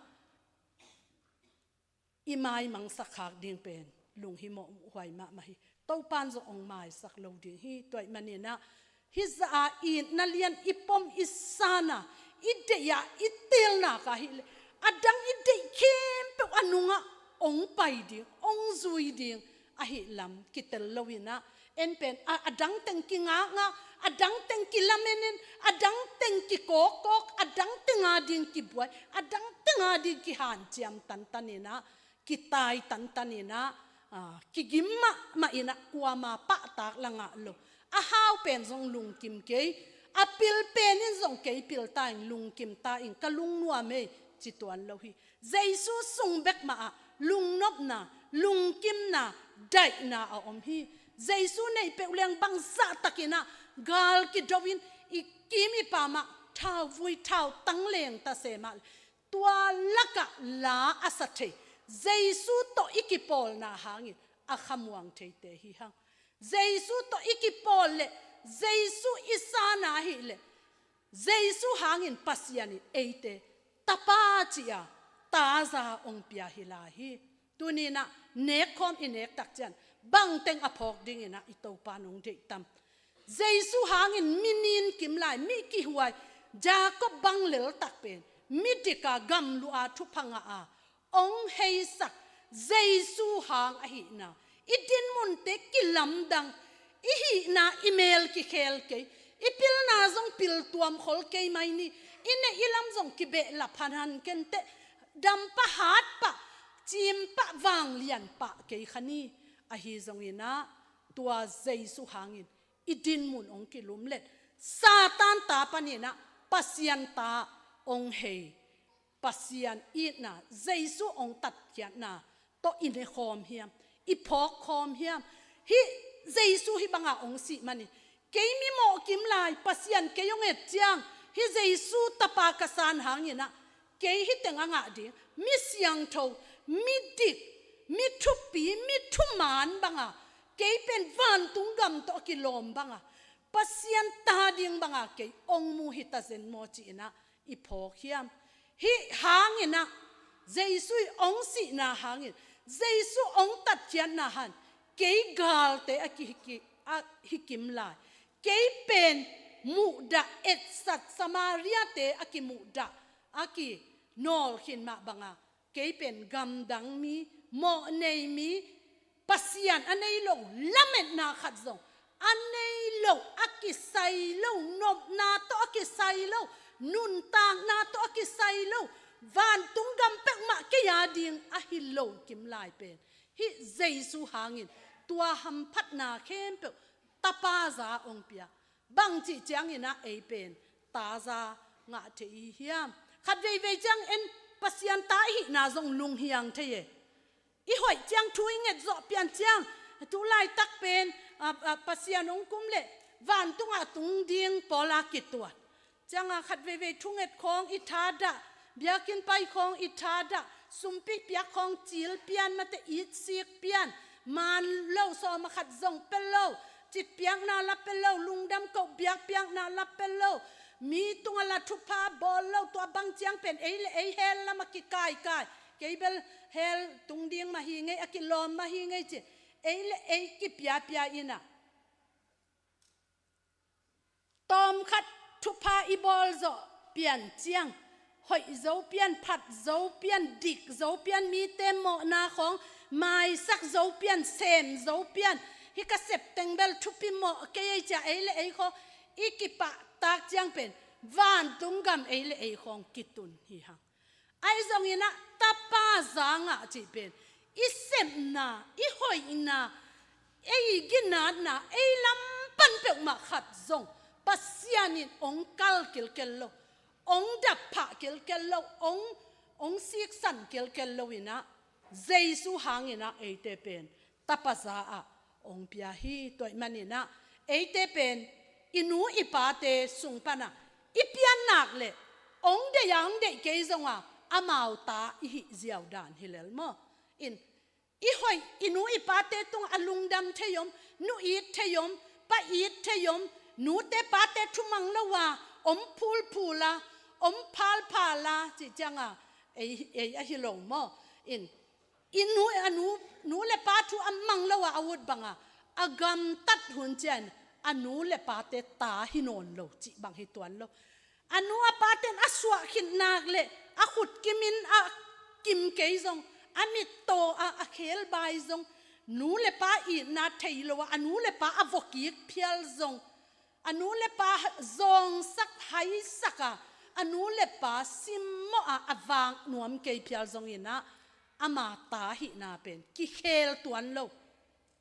i maimangsak khak ding pen lunghimawh huai mahmah hi. Topa'n zong hong maisak lo ding hi. Tua ahih manin ah, hih zah a itna lian i pom i san a, i deih a, i teel nak ahih leh, a dang i deih khempeuh a nungah hong pai ding, hong zui ding ahih lam kitel lo in ah, en pen a, a dang teng kingakngak, a dang teng kilamen in, a dang teng kikawkkawk, a dang teng a ding kibuai, a dang teng a ding kihanciam tantan in ah, kitai tantan in ah, a, kigim mahmah in ah, kuama pahtak la ngah lo. A hau pen zong lungkim kei, a pil pen in zong kei pil ta ing, lungkim ta ing, ka lungnuam ei ci tuan lo hi. Jesu sung bek mah ah lungnopna, lungkimna, daihna a om hi. Jesu neih peuh leng bangzah takin ah gal kido in, i kim i pam ah thauvui thautang leng ta se mah leh, tua lakah la a sa thei Jesu tawh i kipawlna hangin a khamuang theite hi hang. Jesu tawh i kipawl leh, Jesu i san a ahih leh, Jesu hangin Pasian in eite tapa ci-a taza hong pia hi lai hi. Tuni-in ah nekkhawm i nek tak ciang, bangteng a phawk dingin ah i Topa'n hong deih tam? Jesu hangin mi nin kim lai, mi kihuai, Jacob bang lel tak pen, midik a, gamluh a, thupha ngah a, hong heisak Jesu hang ahihna i dinmunte kilamdang, i hihna i mel kikhel kei, i pilna zong pil tuam khol kei mai ni, i neih i lam zong kibehlap hanhan ken teh, dam pah hat pah, cim pah vanglian pah kei kha ni. Ahi zongin ah tua Jesu hangin i dinmun hong kilumlet, Satan ta panin ah Pasian ta hong hei, Pasian itna, Jesu hong tatkhiatna tawh i ne khawm hiam, i phawk khawm hiam? Hih Jesu hih banga hong sih manin, kei mi mawh kim lai, Pasian kei hong et ciang, hih Jesu tapa ka san hangin ah kei hih teng a ngah ding, mi siangtho, mi dik, mi thupi, mi thuman banga, kei pen vantung gam tawh a kilawm banga, Pasian ta ding banga kei hong mu hi ta zen maw ci-in ah i phawk hiam? Hih hangin ah, Jesu i hong sihna hangin, Jesu hong tatkhiatna hangin, kei galte a ki, ki, a hi kim lai, kei pen muhdah etsat Samaria-te a kimuhdah, a kinawl khin mah banga, kei pen gamdang mi, mawh nei mi, Pasian a nei lo, lametna khat zong a nei lo, a kisai lo, nopna tawh a kisai lo, nuntakna tawh a kisai lo, vantung gam peuhmah kei a ding a hi lo kim lai pen, hih Jesu hangin tua hamphatna khempeuh tapa za hong pia. Bang cih ciangin ah ei pen ta za ngah thei i hiam? Khat veivei ciang en Pasian ta i hihna zong lunghiang thei e. I hoih ciang, thu i nget zawh pian ciang, tu laitak pen, a, a, Pasian hong kum leh vantungah tung ding pawl a kituat. Ciangah khat veivei thunget khawng i thadah, biakinn pai khawng i thadah, sumpi piak khawng cil pian, mate itsik pian, man lo, sawm a khat zong pe lo, citpiakna la pe lo, lungdam koh biakpiakna la pe lo, mi tungah la thupha bawl lo, tua bang ciang pen ei le ei hell lamah kikaikai, kei bel hell tung ding mah hi ngei, a kilawm mah hi ngei ci, ei le ei kipiapia in ah, tawmkhat thupha i bawl zawh pian ciang, hoih zo pian, phat zo pian, dik zo pian, mite mawhna khawng maisak zo pian, sem zo pian, hih ka sep teng bel thupi mawh kei ei ci-a ei le ei khawng i kipahtak ciang pen vantung gam ei le ei khawng kitun hi hang. Ahi zongin ah tapa za ngah cih pen i sepna, i hoihna, ei ginatna, ei lam pan peuhmah khat zong Pasian in hong kal kilkel lo, hong dapphah kilkel lo, hong, hong siksan kilkel lo in ah, Jesu hangin ah eite pen tapa za ah hong pia hi. Tua ahih manin ah eite pen i nu i pate sung pan ah i pian nak leh hong deih a hong deih kei zong a, amau ta i hih ziau dan hi lel maw? In, i hoih, i nu i pate tungah a lungdam thei om, nu it thei om, pa it thei om, nute pate thumang lo a om phulphul a, om phalphal a, cih ciang a, ei, ei ahi lo maw? In, i nu, a nu, nu le pa thu a mang lo a, a ut bang a, a gamtat hun ciang a nu le pate ta hi nawn lo cih bang hi tuan lo. A nu a pate'n a suah khit nak leh a khut kimin a kim kei zong, a mittaw a, a khelbai zong, nu le pa itna thei lo a, a nu le pa a vawkik phial zong, a nu le pa zawngsak haisak a, a nu le pa simmawh a, a vak nuam kei phial zongin ah, ama ta hihna pen kikhel tuan lo,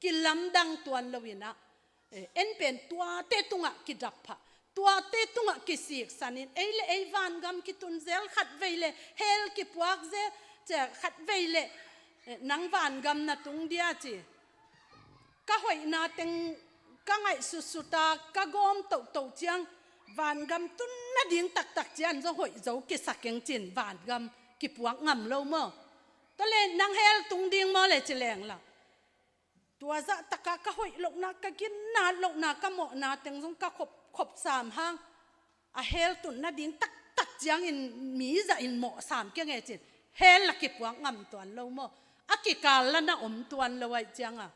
kilamdang tuan lo in ah, eh, en pen tuate tungah kidapphah, tuate tungah kisiksan in, ei le ei vangam kitun zel, khat vei le hell kipuak zel, cia khat vei le, eh, nang vangam na tung dia ci. Ka hoihna teng ka ngaihsutsut a, ka gawm tohtoh ciang, vangam tun nading taktak ciang zong hoih zo kisa keng cin, vangam kipuak ngam lo maw? Tua leh nang hell tung ding maw le ci leng la. Tua zah taka ka hoih lohna, ka ginat lohna, ka mawhna teng zong ka khop, khop sam hang, a hell tun nading taktak ciangin mi zah in mawh sam keng e cin, hell la kipuak ngam tuan lo maw? A kikal la na om tuan lo ahih ciang a,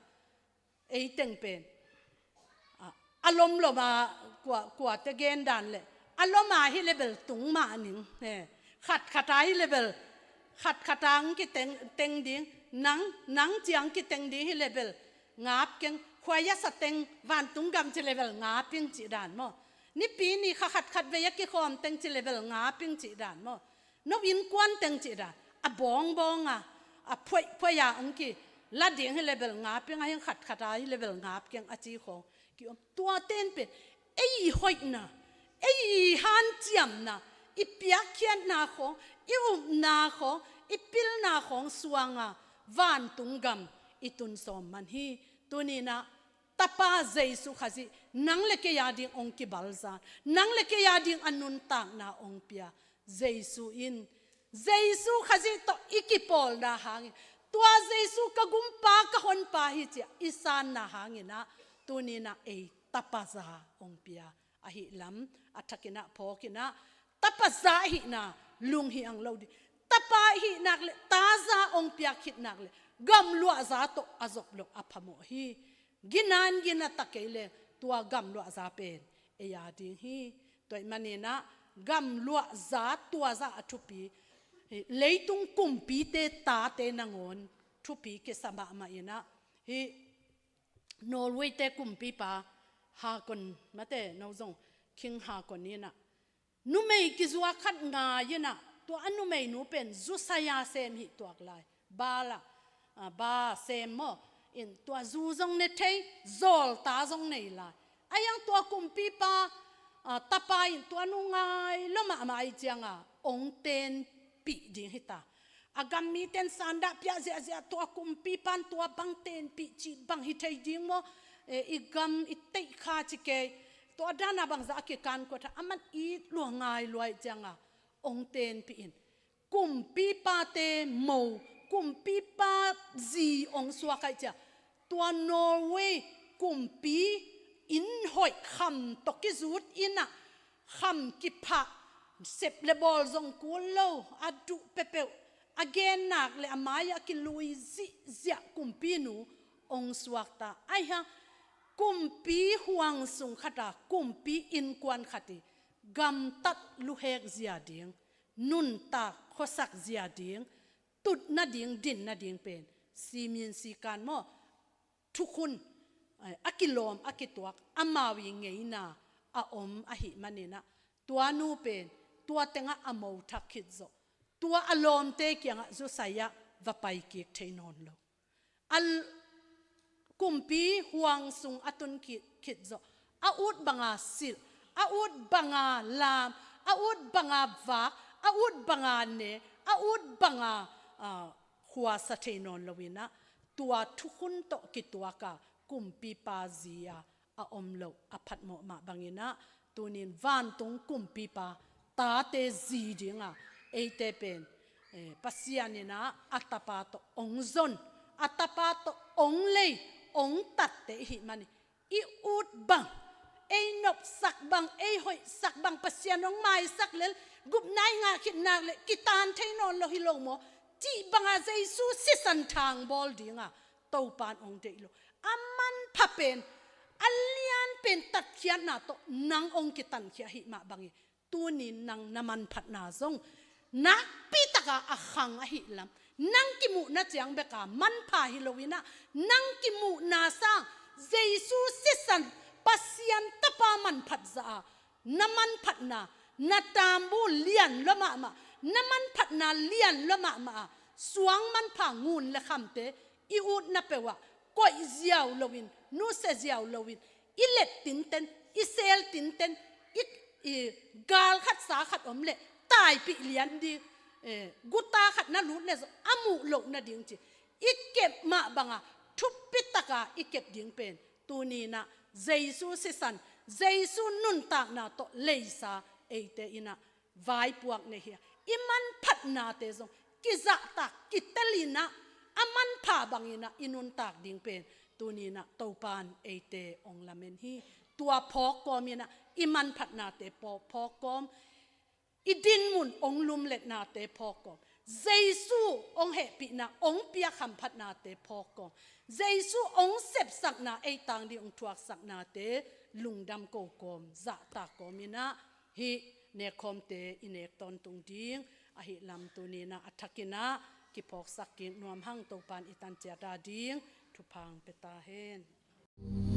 ei teng pen, a, a lomlom a, kua, kuate gen dan leh, a lom a hi le bel tung mah ning, eh, khatkhat a hi le bel, khatkhat a hong kiteng, teng ding, nang, nang ciang kiteng ding hi le bel ngap keng, khuai a sa teng, vantung gam ci le bel ngap ing cih dan maw? Nipi ni kha khatkhat vei a kikhawm teng ci le bel ngap ing cih dan maw? No innkuan teng cih dan, a bawngbawng a, a phuaih phuaih a hong kila ding hi le bel ngap keng, a heng khat khat a hi le bel ngap keng a ci khawng kiom. Tua ten pen ei i hoihna, ei i hanciamna, i piakkhiatna khawng, i upna khawng, i pilna khawng suanga vantung gam i tun sawm man hi. Tuni-in ah Tapa Jesu Khazih nang le kei a ding hong kibalzan, nang le kei a ding a nuntakna hong pia. Jesu in, Jesu Khazih tawh i kipawlna hangin, tua Jesu ka gumpa, ka honpa hi ci-a i sanna hangin ah tuni-in ah ei tapaza hong pia. Ahih lam a thakin ah phawkin ah tapaza ahihna lung hi ang lo ding. Tapa ahih nak le taza hong piak khit nak le gamluahza tawh a zop loh a phamawh hi. Ginan gina ta kei le tua gamluahza pen ei a ding hi. Tua ahih manin ah gamluahza tuaza a thupi, leitung kumpite tate nangawn thupi kisa mahmah in ah, hih Norway te kumpipa Haakon, mate, no zong King Haakon in ah numei kizuak khat ngai in ah, tua a numeinu pen zu sai-a sem hi tuak lai. Bal ah, ah, ba sem maw, in tua zu zong ne thei, zawlta zong nei lai. Ahi hang tua kumpipa, ah, tapa in tua nu ngai lua mahmah ahih ciangin hong tenpih ding hi ta. A gam mite in sandah piak ziahziah, tua kumpipa in tua bang tenpih cih bang hi thei ding maw? Eh, i gam i teih kha ci kei. Tua dan a bangzah a kikan kua tha, aman it lua ngai lua ahih ciangin hong tenpih in kumpipate mo, kumpipa zi hong suak ahih ciang tua Norway kumpi inn hoih kham tawh kizut in ah, kham kiphah, sep le bawl zong kul lo, a duh peuhpeuh, a gen nak le a mai-ah a kilui zihziah kumpinu hong suak ta. Ahi hang kumpi huang sung khat a kumpi innkuan khat i gamtat luhek zia ding, nuntak khuasak zia ding, tut nading, din nading pen simin sikan maw, thukhun, eh, a kilawm, a kituak, amau i ngeina a om ahih manin ah, tua nu pen tua tengah a mo thak khit zawh, tua a lawmte kiangah zu sai-ah va pai kik thei nawn lo. A l-, kumpi huang sung a tun khit, khit zawh, a ut banga silh, a ut banga lam, a ut banga vak, a ut banga ne, a ut banga, ah, khuasa thei nawn lo in ah, tua thukhun tawh kituak a kumpipa zi-a a om loh a phatmawh mah bangin ah, tuni-in vantung kumpipa tate zi ding a eite pen, eh, Pasian in ah a tapa tawh hong zon, a tapa tawh hong lei, hong tatte i hih manin, i ut bang, ei nopsak bang, ei hoihsak bang, Pasian hong maisak lel, gupna i ngah khit nak le kitan thei nawn lo hi lo maw, cih banga Jesu sisan thangbawl dinga Topa in hong deih lo. A manpha pen, a lian pen tatkhiatna tawh nang hong kitankhia ahih mah bangin, tuni-in nang na manphatna zong nakpi taka a khang ahih lam, nang kimuhna ciang beka manpha hi lo in ah, nang kimuhna sang Jesu sisan, Pasian tapa manphat zah a na manphatna, na tambu lian lua mahmah, na manphatna lian lua mahmah a, suang manpha ngun le khamte i utna peuhah koih ziau loin, nusia ziau loin, i let tinten, i sel tinten, i, i gal khat sa khat om leh taipih lian ding, eh, guta khat na lut leh zong a muh loh nading ci. I kep mah banga thupi taka i kep ding pen, tuni-in ah Jesu sisan, Jesu nuntakna tawh leisa eite in ah vaipuak nei hi a, i manphatnate zong kizahtak, kitel in ah, a manpha bangin ah i nuntak ding pen, tuni-in ah Topa in eite hong lamen hi. Tua phawk kawm in ah, i manphatnate phawk, phawk kawm, i dinmun hong lumletnate phawk kawm, Jesu hong hehpihna, hong piak hamphatnate phawk kawm, Jesu hong sepsakna, ei tang ding hong thuaksaknate lungdam ko kawm, zahtak kawm in ah, hih nekkhawmte i nek tawntung ding ahih lam, tuni-in ah a thakin ah kiphawksak kik nuam hang. Topa in i tan ciat a ding thupha hong pia ta hen.